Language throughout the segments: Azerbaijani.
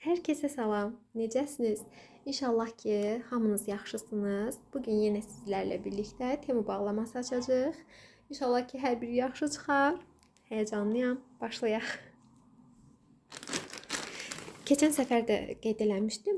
Herkese salam. Necəsiniz? İnşallah ki hamınız yaxşısınız. Bugün yenə sizlərlə birlikdə Temu bağlaması açacağıq. İnşallah ki hər biri yaxşı çıxar. Həyəcanlıyam. Başlayaq. Keçən səfər də qeyd eləmişdim.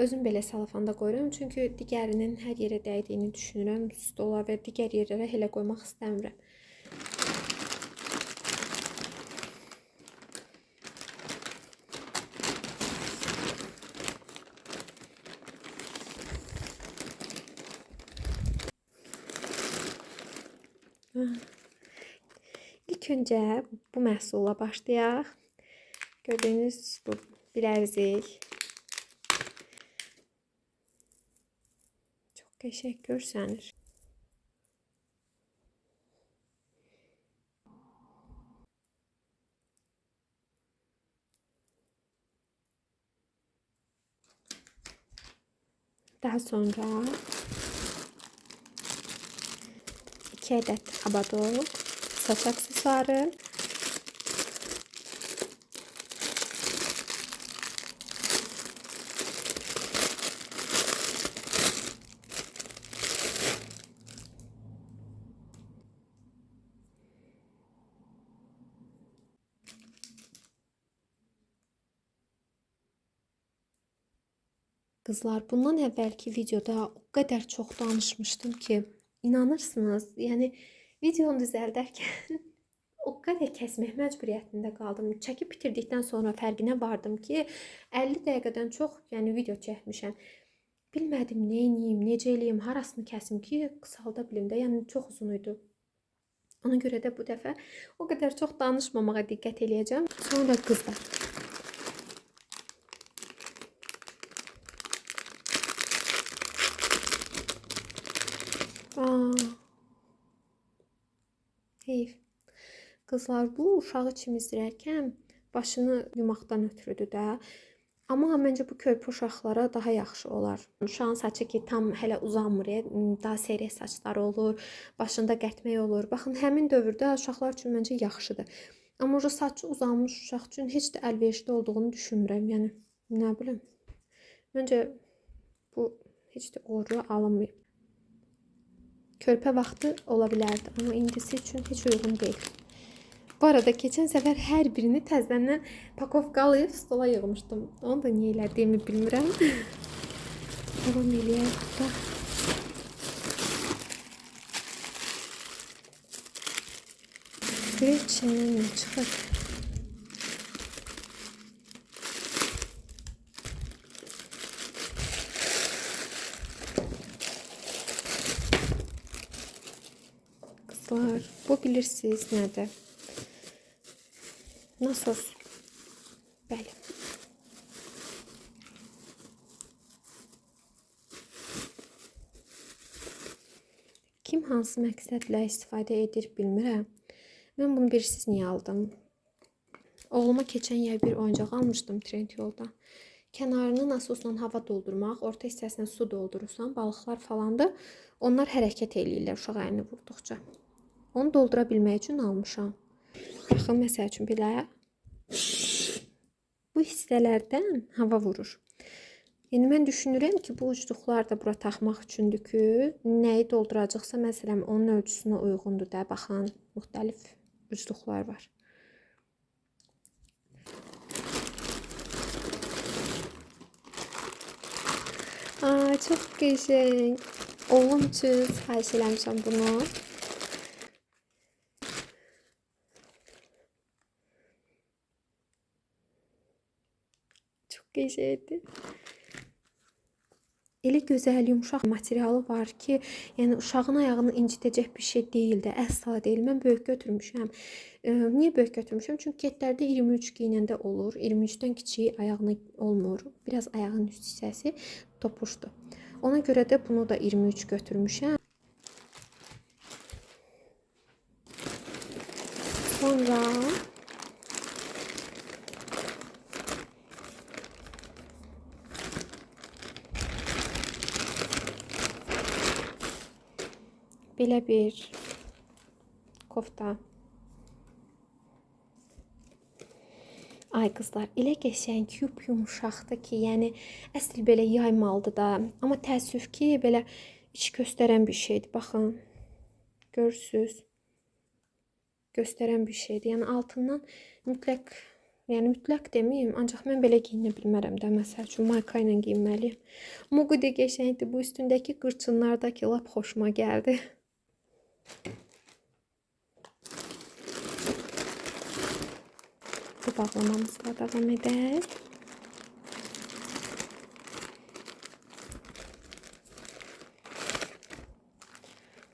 Özüm belə salafanda qoyuram. Çünki digərinin hər yerə dəydiyini düşünürəm. Stola və digər yerlərə elə qoymaq istəmirəm. İlk öncə bu məhsulla başlayaq. Gördüyünüz bu bilərzik. Çox qəşəng görsənir. Daha sonra 2 ədəd abadok, saç aksesuarı. Qızlar, bundan əvvəlki videoda o qədər çox danışmışdım ki, inanırsınız, yəni videonu düzəldərkən o qədər kəsmək məcburiyyətində qaldım. Çəkib bitirdikdən sonra fərqinə vardım ki, 50 dəqiqədən çox, yəni video çəkmişəm. Bilmədim nə edeyim, necə eləyim, harasını kəsim ki, qısalda bilim də, yəni çox uzun idi. Ona görə də bu dəfə o qədər çox danışmamağa diqqət eləyəcəm. Sonra qızlar. Heyf. Qızlar, bu uşağı çimizdirərkən başını yumaqdan ötürüdür də. Amma məncə bu körpə uşaqlara daha yaxşı olar. Uşağın saçı ki tam hələ uzanmır, daha seyrək saçları olur, başında qətmək olur. Baxın, həmin dövrdə uşaqlar üçün məncə yaxşıdır. Amma o saçı uzanmış uşaq üçün heç də əlverişli olduğunu düşünmürəm. Yəni, nə bilim. Məncə bu heç də uğurlu alınmayıb. Körpə vaxtı ola bilərdi, amma indisi üçün heç uyğun deyil. Bu arada keçən səfər hər birini təzədən pakovkalayıb stola yığmışdım. Onu da niyə elədiyimi bilmirəm. Davam eləyək burada. Görək içindən nə çıxır. Qızlar, bu bilirsiniz nədir? Nasos. Bəli. Kim hansı məqsədlə istifadə edir bilmirəm. Mən bunu bilirsiniz niyə aldım? Oğluma keçən yay bir oyuncaq almışdım Trendyoldan. Kənarını nasosla hava doldurmaq, orta hissəsinə su doldurursan, balıqlar falandır. Onlar hərəkət eləyirlər uşaq əlini vurduqca. Onu doldura bilmək üçün almışam. Baxın, məsəl üçün belə bu hissələrdən hava vurur. Yəni, mən düşünürəm ki, bu ucluqlar da bura taxmaq üçündür ki, nəyi dolduracaqsa, məsələn, onun ölçüsünə uyğundur da. Baxın, müxtəlif ucluqlar var. Aa, çox qəşəng. Oğlum üçün sifariş eləmişəm bunu. Çox qəşəngdir. Elə gözəl, yumşaq materialı var ki, yəni uşağın ayağını incitəcək bir şey deyil də, əsla deyil. Mən böyük götürmüşəm. Niyə böyük götürmüşəm? Çünki ketlərdə 23 giyinəndə olur. 23-dən kiçiyi ayağına olmur. Biraz ayağın üst hissəsi topuşdu. Ona görə də bunu da 23 götürmüşəm. Sonra belə bir kofta. Ay qızlar, elə qəşəng, yup-yumşaqdır ki, yəni əsl belə yaymalıdır da. Amma təəssüf ki, belə iç göstərən bir şeydir. Baxın, görürsüz, göstərən bir şeydir. Yəni altından mütləq, yəni mütləq deməyim, ancaq mən belə geyinə bilmərəm də. Məsəl üçün, mayka ilə geyinməliyəm. Amma o qədər qəşəngdir. Bu üstündəki qırçınlar da ki, lap xoşuma gəldi. Bu bağlamamızla davam edək.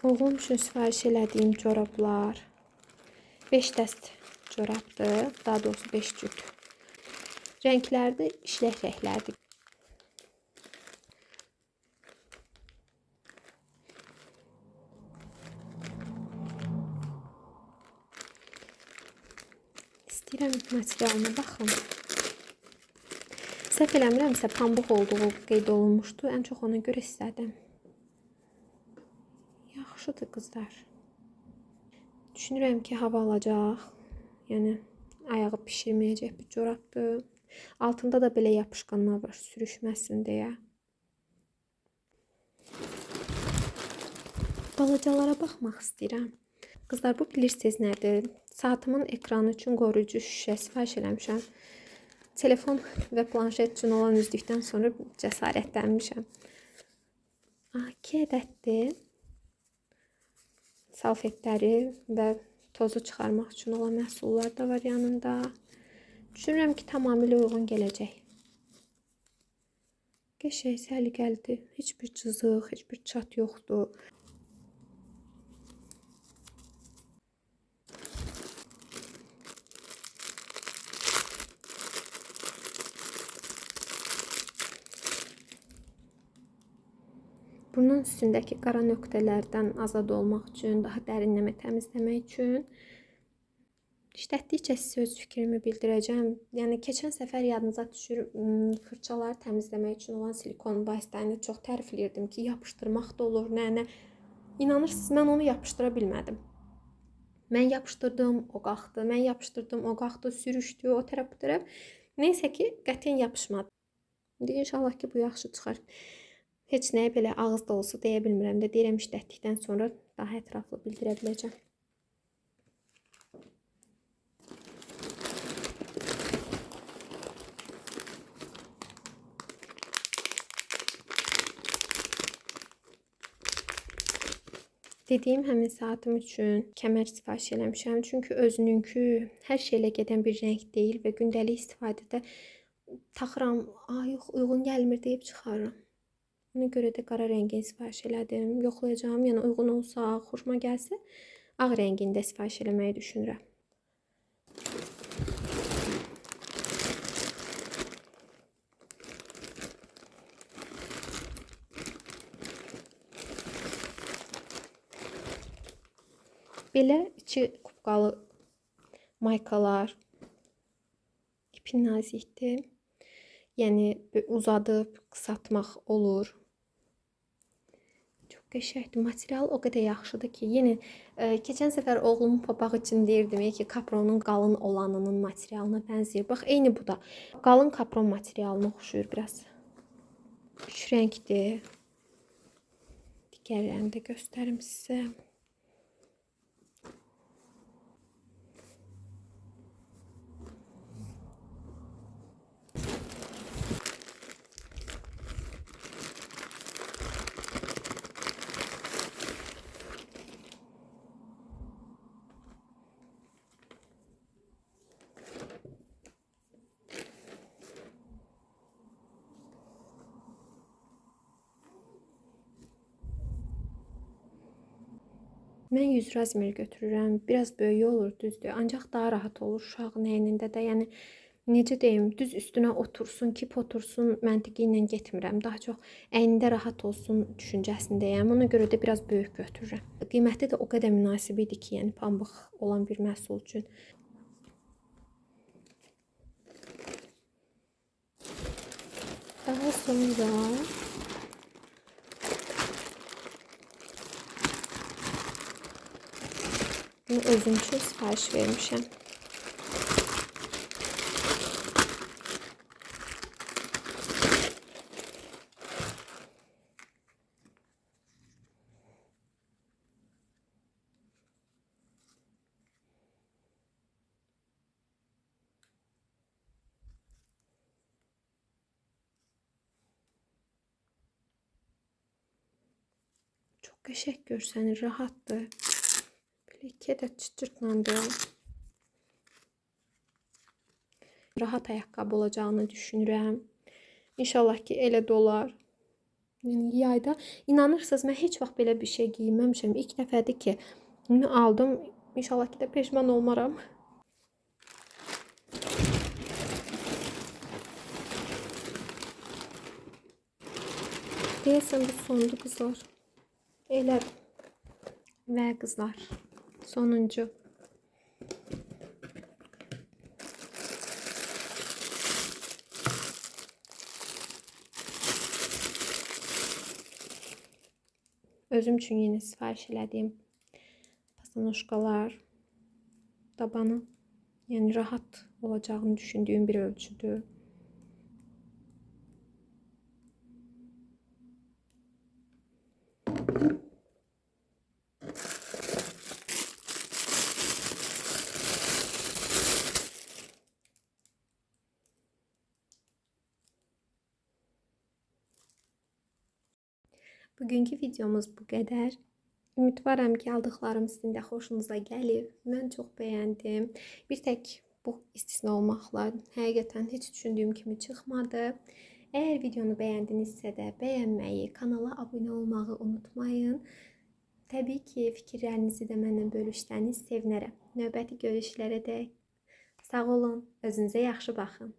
Oğlum üçün sifariş elədiyim corablar. 5 dəst corabdır. Daha doğrusu 5 cüt. Rəngləri də işlək rənglərdir. İstəyirəm materialına baxın. Səhv eləmirəmsə pambıq olduğu qeyd olunmuşdu. Ən çox ona görə istədim. Yaxşıdır qızlar. Düşünürəm ki, hava alacaq. Yəni ayağı pişirməyəcək bir corabdır. Altında da belə yapışqanlar var, sürüşməsin deyə. Balacalara baxmaq istəyirəm. Qızlar, bu bilirsiniz nədir? Saatımın ekranı üçün qoruyucu şüşə sifariş eləmişəm. Telefon və planşet üçün olan üzdükdən sonra cəsarətlənmişəm. 2 ədəddir. Salfetləri və tozu çıxarmaq üçün olan məhsullar da var yanında. Düşünürəm ki, tamamilə uyğun gələcək. Qəşəng, səliqəlidir. Heç bir cızıq, heç bir çat yoxdur. Bunun üstündəki qara nöqtələrdən azad olmaq üçün, daha dərinləmə təmizləmək üçün işlətdikcə sizə öz fikrimi bildirəcəm. Yəni, keçən səfər yadınıza düşür, fırçaları təmizləmək üçün olan silikon vasitəni çox tərifləyirdim ki, yapışdırmaq da olur, nə. İnanırsınız, mən onu yapışdıra bilmədim. Mən yapışdırdım, o qalxdı, mən yapışdırdım, o qalxdı, sürüşdü, o tərəf, bu tərəf. Neysə ki, qətiyyən yapışmadı. İndi inşallah ki, bu yaxşı çıxar. Heç nəyə belə ağız dolusu deyə bilmirəm də. Deyirəm, işlətdikdən sonra daha ətraflı bildirə biləcəm. Dediyim həmin saatım üçün kəmər sifariş eləmişəm. Çünki özününkü hər şeylə gedən bir rəng deyil və gündəlik istifadədə taxıram, ay yox, uyğun gəlmir deyib çıxarıram. Ona görə də qara rəngini sifariş elədim. Yoxlayacağım, yəni uyğun olsa, xoşuma gəlsə, ağ rəngini də sifariş eləməyi düşünürəm. Belə içi kupqalı maykalar, ipi nazikdir. Yəni uzadıb qısaltmaq olur. Çox qəşəngdir. Material o qədər yaxşıdır ki, yenə keçən səfər oğlumun papağı üçün deyirdim ki, kapronun qalın olanının materialına bənzəyir. Bax, eyni bu da. Qalın kapron materialına oxşuyur biraz. 3 rəngdir. Digərlərini də göstərim sizə. Mən 100 razmer götürürəm. Biraz böyük olur, düzdür. Ancaq daha rahat olur uşağın əynində də. Yəni, necə deyim, düz üstünə otursun, kip otursun məntiqi ilə getmirəm. Daha çox əynində rahat olsun düşüncəsindəyəm. Ona görə də biraz böyük götürürəm. Qiyməti də o qədər münasib idi ki, yəni pambıq olan bir məhsul üçün. Daha sonra bunu özüm üçün sifariş vermişəm. Qəşəng görsənir, rahatdır. Belə iki ədəd çıt-cırtlandı. Rahat ayaqqabı olacağını düşünürəm. İnşallah ki, elə də olar. Yəni yayda inanırsınız, mən heç vaxt belə bir şey geyinməmişəm. İlk dəfədir ki, bunu aldım. İnşallah ki də peşman olmaram. Deyəsən bu sondu qızlar. Elə və qızlar, sonuncu. Özüm üçün yeni sifariş elədiyim pasanoşkalar, dabanı, yəni rahat olacağını düşündüyüm bir ölçüdür. Bugünkü videomuz bu qədər. Ümidvaram ki, aldıqlarım sizin də xoşunuza gəlib. Mən çox bəyəndim. Bir tək bu istisna olmaqla həqiqətən heç düşündüyüm kimi çıxmadı. Əgər videonu bəyəndinizsə də bəyənməyi, kanala abunə olmağı unutmayın. Təbii ki, fikirlərinizi də mənimlə bölüşsəniz sevinərəm. Növbəti görüşlərə dək sağ olun, özünüzə yaxşı baxın.